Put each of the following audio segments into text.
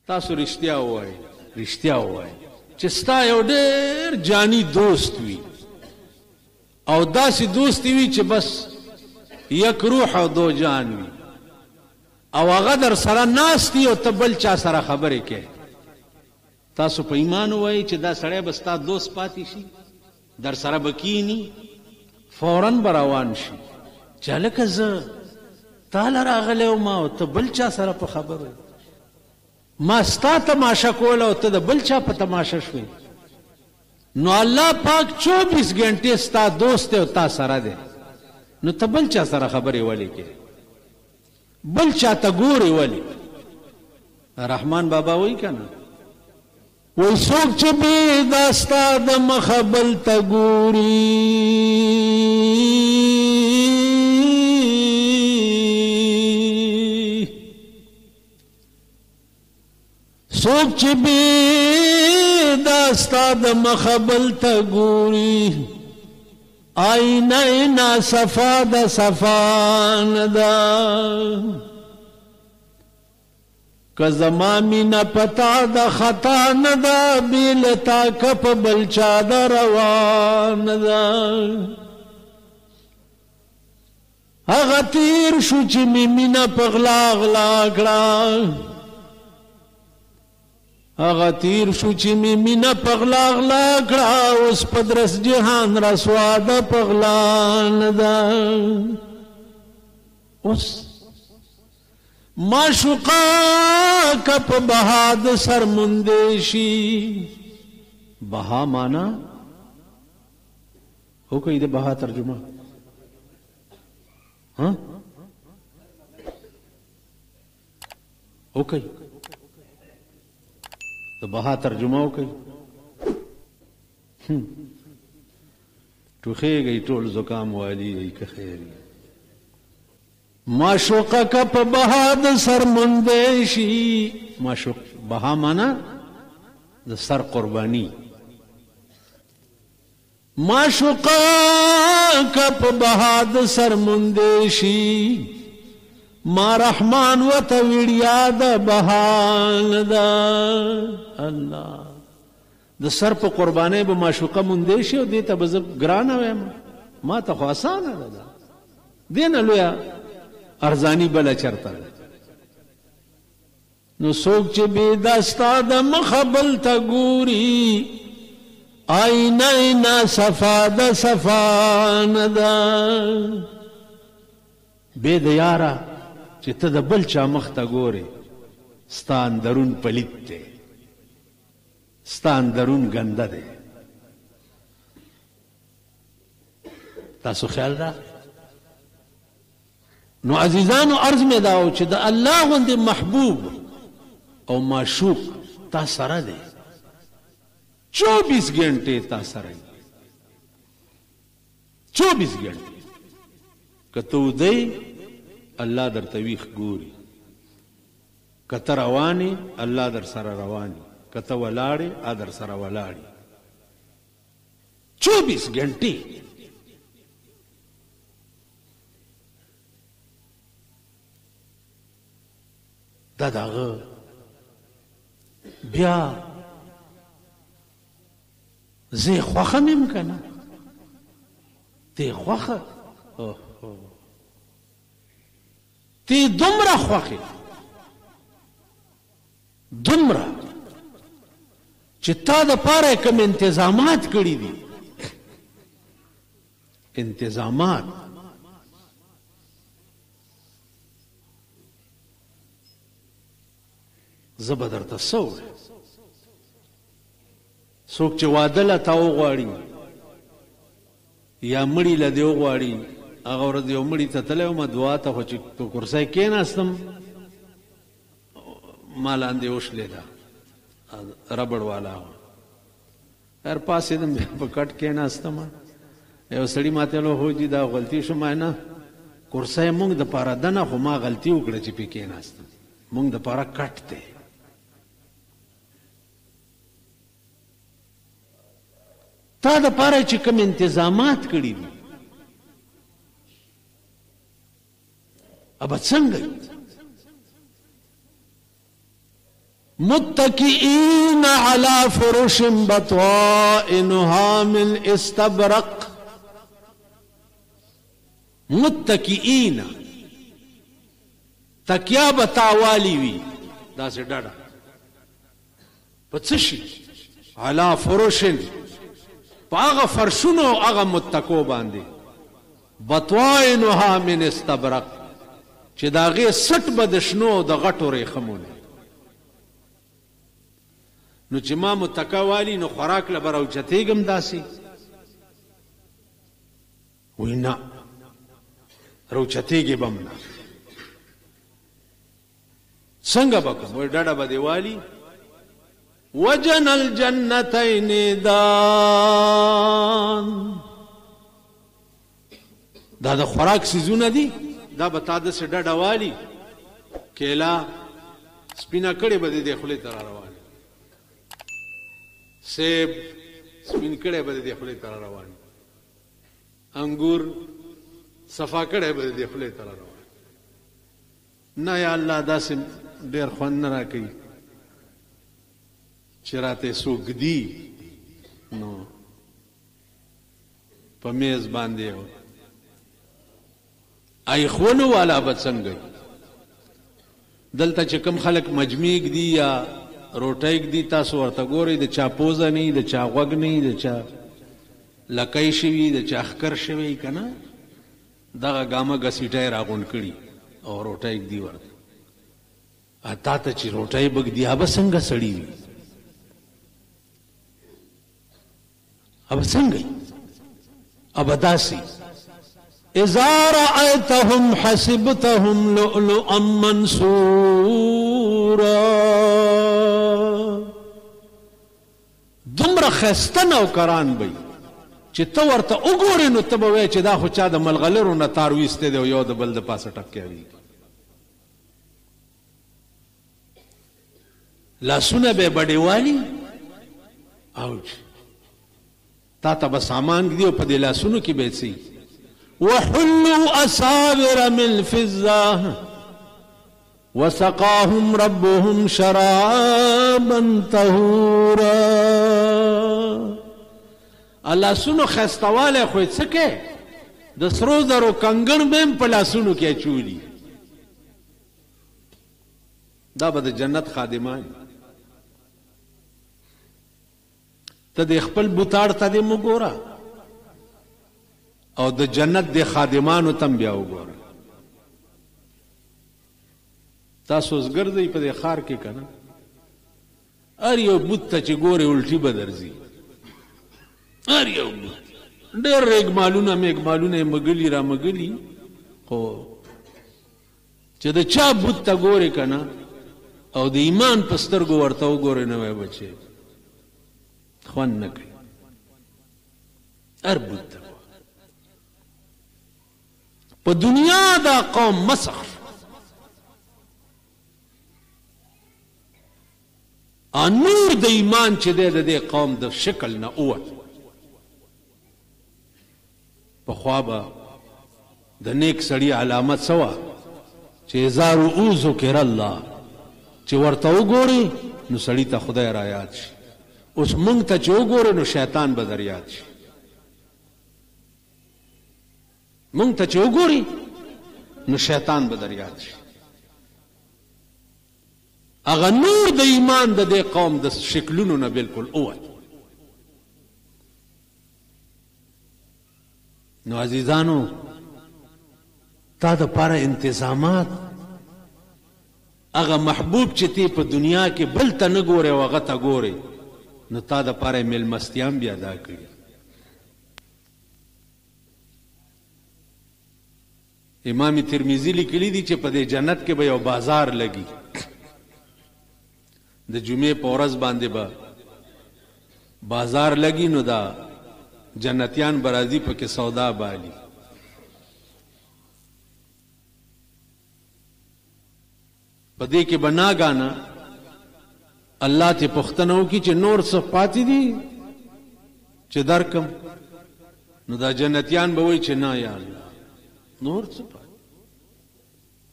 تاسو رښتیا ووایئ، رښتیا ووایئ چې ستا یو ډېر جاني دوست وي او داسې دوست وي چې بس یک روح او دو جان وي او هغه در سره ناست وي او ته بل چا سره خبرې کوې، تاسو په ایمان ووایئ چې دا سړی به ستا دوست پاتې شي؟ در سره به کینی؟ فورا به روان شي چې هلکه زه تاله راغلی وم او ته بل چا سره په خبرو، ما ستا تماشه کوله او ته د بل چا په تماشه شوې. نو الله پاک 24 ګنټې ستا دوست دی او تا سره دی، نو ته بل چا سره خبرې ولې کوې؟ بل چا ته ګورې ولې؟ رحمان بابا وایي که نه، وایي څوک چې بې دا ستا د مخه بل ته ګوري، څوک چې بې دا ستا د مخه بل ته ګوري، آینه نا صفا د صفا نه ده. که زما مینه پتا د خطا نه ده، بې له تا که په بل چا د روان ده. هغه تیر شو چې مې مینه په غلا غلا کړه، هغه تیر شو چې مې مینه په غلا غلا کړه، اوس په درس جهان رسوا ده په غلا نه ده. اوس معشوقه که په بها د سر موندی شي، بها معنا وکړئ د بها ترجمه، ها وکړئ د بها ترجمه وکړئ. ټوخېږئ ټول زکام والي یئ که خیر وي. معشوقه که په بها د سر موندی شي، معشوق بها معنا د سر قرباني، معشوقه که په بها د سر موندی شي، ما رحمان وته وړیا د بها نه ده. الله د سر په قربانۍ به معشوقه موندی شي او دې ته به زه ګرانه وایم، ما ته خو اسانه ده، دا دې نه لویه ارزانی بله چرته ده. نو څوک چې بې د ستا د مخه بل ته ګوري، آینه نا صفا د صفا نه ده. بې د یاره چې ته د بل چا مخ ته ګورې، ستا اندرون پلیت دی، ستا اندرون ګنده دی. تاسو خیال را؟ نو عزیزانو عرض مې دا و چې د الله غوندې محبوب او معشوق تا سره دی، 24 ګنټې تا سره دی، 24 ګنټې. که ته ویده یې الله درته ویښ ګوري، که ته روان یې الله در سره روان وي، که ته ولاړ یې آ در سره ولاړ وي. 24 ګنټې. دا د هغه بیا زه یې خوښه مې یم که نه، ته یې خوښه، ته یې دومره خوښې، دومره چې تا د پاره یې کوم انتظامات کړي دي، انتظامات زه به درته څه ووایم. څوک چې واده له تا وغواړي یا مړي له دې وغواړي، هغه ورځ یو مړي ته تللی وم دعا ته، خو چې په کرسۍ کېناستم ما لاندې وشلېده، ربړ والا وه. خیر پاڅېدم بیا په کټ کېناستم، یو سړي ماته ویل هو جي دا غلطي شو، ما نه کرسۍ مونږ دپاره ده نه، خو ما غلطي وکړه چې پرې کېناستم، مونږ دپاره کټ دی. تا دپاره چې کوم انتظامات کړي دي ابه څنګه؟ متکئین علی فرش بطائنها من استبرق. متکئین تکیا به تا والی وي داسې ډډه په څه شي؟ علی فرش، په هغه فرشونو او هغه متکو باندې، بطائنها من استبرق، چې د هغې سټ به د شنو او د غټو ریښمو نه. نو چې ما متکا والی نو خوراک له به راوچتېږم داسې؟ وایي نه، راوچتېږې به هم نه. څنګه به کوم؟ وایي ډډه به دې والي. وجن الجنتین دان، دا د خوراک سیزونه دي، دا به تا داسې ډډه والي، کیلا سپینه کړې به دې خولې ته را روانې، سیب سپین کړی به دې خولې ته را روان، انګور صفا کړی به دې خولې ته را روان. نه یا الله داسې ډېر خوند نه راکوي چې راته یې څوک ږدي نو په میز باندې ایخونو والا به څنګه وي؟ دلته چې کوم خلک مجمع ږدي یا روټۍ ږدي، تاسو ورته ګورئ، د چا پوزه نه وي، د چا غوږ نه وي، د چا لکۍ شوي، د چا ښکر شوی، که نه دغه ګامه ګسیټه یې راغونډ کړي او روټۍ ږدي ورته. تا ته چې روټۍ به ږدي هغه به څنګه سړي وي، هغه به څنګه وي؟ هغه به داسې اذا رأيتهم حسبتهم لؤلؤا منثورا. دومره ښایسته نوکران به وي چې ته ورته وګورې نو ته به وایې چې دا خو چا د ملغلرو نه تار ویستی دی او یو د بل د پاسه ټپکیاوي. لاسونه به یې بډېوالي او تا ته به سامان ږدي او په دې لاسونو کې به یې څه وحلوا أساور من فضة وسقاهم ربهم شرابا طهورا. لاسونو ښایستهوالی خو یې څه کوې، د سرو زرو کنګڼ به هم په لاسونو کې اچولي. دا به د جنت خادمان. ته د خپل بوتاړ ته دې وګوره او د جنت د خادمانو تم بیا وګوره. تاسو اوس ګرځئ په دې ښار کې که نه، هر یو بوت ته چې ګورې الټي به درځي، هر یو بوت ډېر ریګمالونه میګمالونه یې مګلي را مګلي، خو چې د چا بوت ته ګورې که نه او د ایمان په سترګو ورته وګورې نو وایي بچې خوند نه کوي. هر بوت ته په دنیا دا قوم مسخ شو. نور د ایمان چې دی د دې قوم د شکل نه ووت. پخوا به د نیک سړي علامه څه وه؟ چې اذا رؤو ذکر الله، چې ورته وګوري نو سړي ته خدای را یاد شي. اوس مونږ ته چې وګوري نو شیطان به در یاد شي. مونږ ته چې وګوري نو شیطان به در یاد شي. هغه نور د ایمان د دې قوم د شکلونو نه بالکل ووت. نو عزیزانو، تا د پاره انتظامات، هغه محبوب چې تی په دنیا کې بل ته نه ګورې او هغه ته ګورې، نو تا د پاره مېلمستیا هم بیا دا کړي. امام ترمذي لیکلي دي چې په دې جنت کې به یو بازار لګي، د جمعې په ورځ باندې به بازار لګي، نو دا جنتیان به راځي پکې سودا بالي. په دې کې به ناګانه الله ته پوښتنه وکړي چې نور څه پاتې دي چې درکم، نو دا جنتیان به وایي چې نه یا الله نور څه پاتې،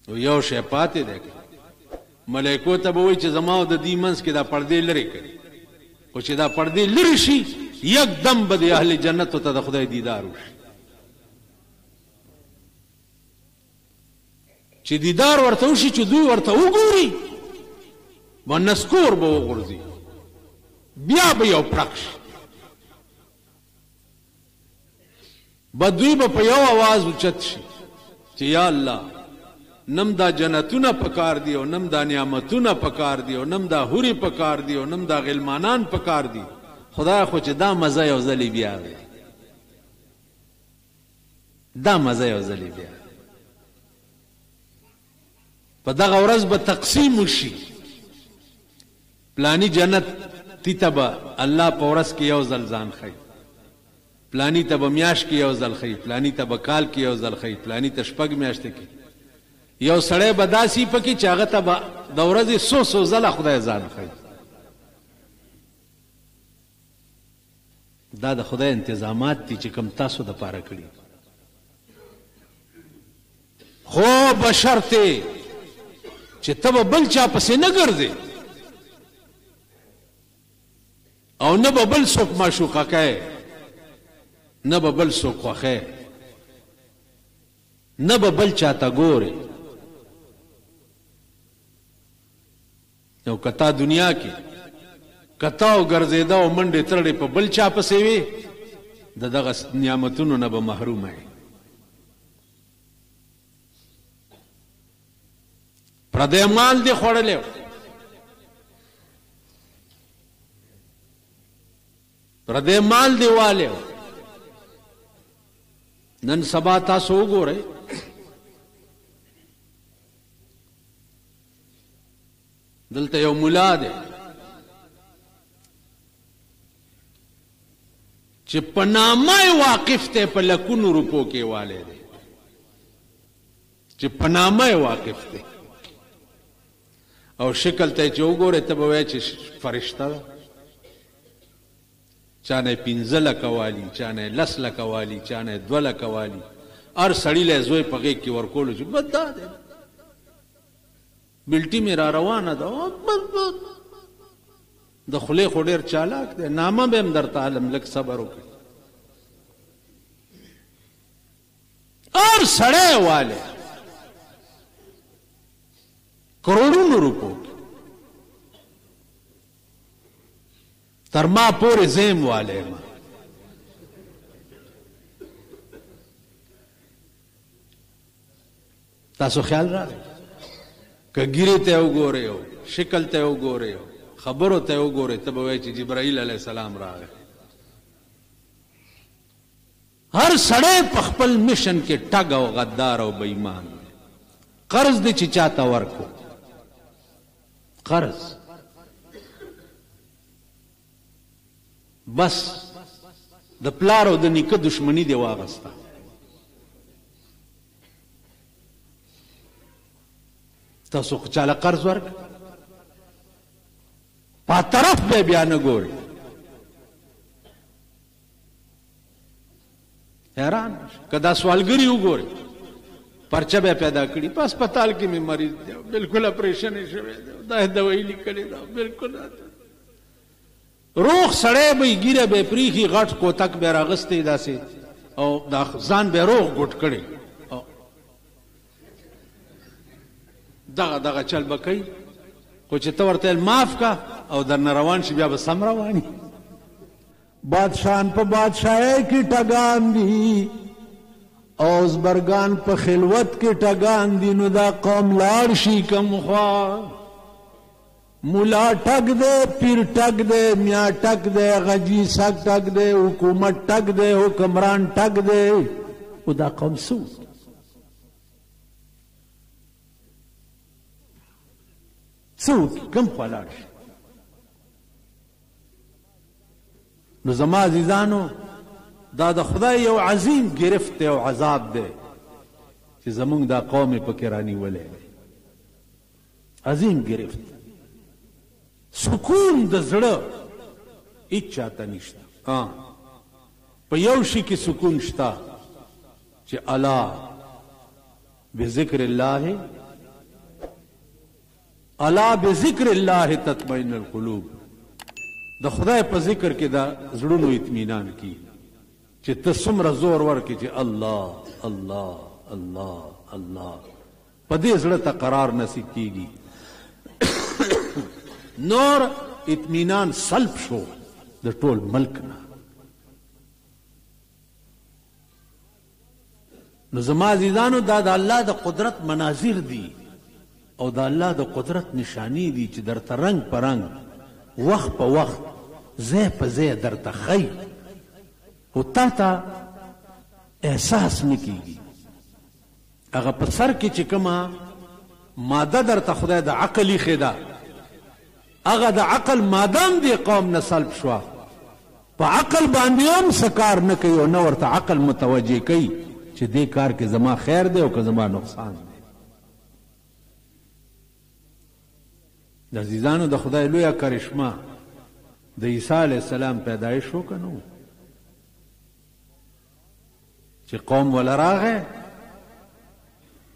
نو یو شی پاتې دی. ملائکو ته به وایي چې زما او د دې منځ کې دا پردې لرې کړي، خو چې دا پردې لرې شي یکدم به د اهل جنتو ته د خدای دیدار وشي. چې دیدار ورته وشي، چې دوی ورته وګوري، به نسکور به وغورځي، بیا به یو پړق شي، به دوی به په یو اواز اوچت شي چې یا الله نم دا جنتونه پکار دي او نم دا نعمتونه پکار دي او نم دا حورې پکار دي او نم دا غلمانان پکار دي، خدای خو چې دا مزه یو ځلې بیا دی، دا مزه یو ځلې بیا په دغه ورځ به تقسیم وشي. پلانی جنت تی ته به الله په ورځ کې یو ځل ځان ښیي، پلانی ته به میاشت کې یو ځل ښیي، پلانی ته به کال کې یو ځل ښیي، پلانی ته شپږ میاشتې کې. یو سړی به داسې پکې چې هغه ته به د ورځې څو څو ځله خدای ځان ښیي. دا د خدای انتظامات دي چې کوم تاسو د پاره کړي، خو بشرطې چې ته به بل چا پسې نه ګرځې او نه به بل څوک معشوقه کوې، نه به بل څوک خوښې، نه به بل چا ته ګورې. نو که تا دنیا کې کتا او ګرځېده او منډې ترړې په بل چا پسې وې، د دغه نعمتونو نه به محرومه یې. پردی مال دې خوړلی، پردی مال دې والی. نن سبا تاسو وګورئ، دلته یو ملا دی چې په نامه واقف دی، په لکونو روپو کې والی دی، چې په نامه واقف دی او شکل ته چې وګورې ته به وایې چې فرشته ده. چا نه 5 لکه والي، چا نه 10 لکه والي، چا نه 2 لکه والي، هر سړي له زوی په غېږ کې ورکولو چې بس دا دی، بلټي مې را روانه ده، بس بس. د خولې خو ډېر چالاک دی، نامه به هم درته علم، لږ صبر وکړئ. هر سړی والی کروڑونو روپو کې، تر ما پورې زیم والی ما. تاسو خیال راغی که ږیرې ته یې وګورئ او شکل ته یې وګورئ او خبرو ته یې وګورئ، ته به وایې چې جبرائیل علیه السلام راغی. هر سړی په خپل مشن کې ټګ او غدار او بېایمان دی. قرض دی چې چاته ورکو، قرض بس د پلار او د نیکه دشمني دی واغسته. تاسو خو چاله قرض ورک په طرف به بیا نه ګوري. حیران که دا سوالګري وګوري، پرچه به پیدا کړي، په هسپتال کې مې مریض دی، بالکل اپریشن یې شوی دی، دا یې دوایي لیکلې ده، بالکل روغ سړی به یې ږیره به یې پرېښي، غټ کوتک به یې راغستی داسې او دا ځان به یې روغ ګوټ کړی، دغه دغه چل به کوي. خو چې ته ورته معاف کا او درنه روان شي، بیا به سم روان. بادشاهان په بادشاهۍ کې ټګان دي او زبرګان په خلوت کې ټګان دي، نو دا قوم لاړ شي کم خوا. مولا ټګ دی، پیر ټګ دی، میا ټګ دی، غجی سګ ټګ دی، حکومت ټګ دی، حکمران ټګ دی، او دا قوم څه څه وکړي، کوم خوا لاړ شي؟ نو زما عزیزانو، دا د خدای یو عظیم گرفت دی او عذاب دی چې زمونږ دا قوم یې پکې رانیولی دی. عظیم گرفت، سکون د زړه هیچا ته نشته. په یو شي کې سکون شته چې الا بذکر الله. الا بذکر الله تطمئن القلوب، د خدای په ذکر کې د زړونو اطمینان کیږي. چې ته څومره زور ورکړې چې الله الله الله الله، په دې زړه ته قرار نصیب کیږي. نور اطمینان سلب شو د ټول ملک نه. نو زما عزیزانو، دا د الله د قدرت مناظر دي او د الله د قدرت نشانې دي چې درته رنګ په رنګ، وخت په وخت، ځای په ځای درته ښیي، خو تا ته احساس نه کیږي. هغه په سر کې چې کومه ماده درته خدای د عقل ایښې ده، هغه د عقل ماده هم دې قوم نه سلب شوه. په عقل باندې هم څه کار نه کوي او نه ورته عقل متوجه کوي چې دې کار کې زما خیر دی او که زما نقصان دی. د عزیزانو، د خدای لویه کرشمه د عیسی علیه السلام پیدایش و که نه، چې قوم وله راغی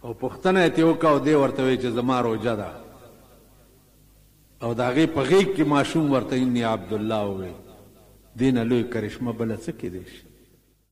او پوښتنه یې ترې وکړه او دی ورته وایي چې زما روژه ده، او د هغې په غېږ کې ماشوم ورته انی عبدالله وویل. دې نه لوی کرشمه بله څه کېدای شي؟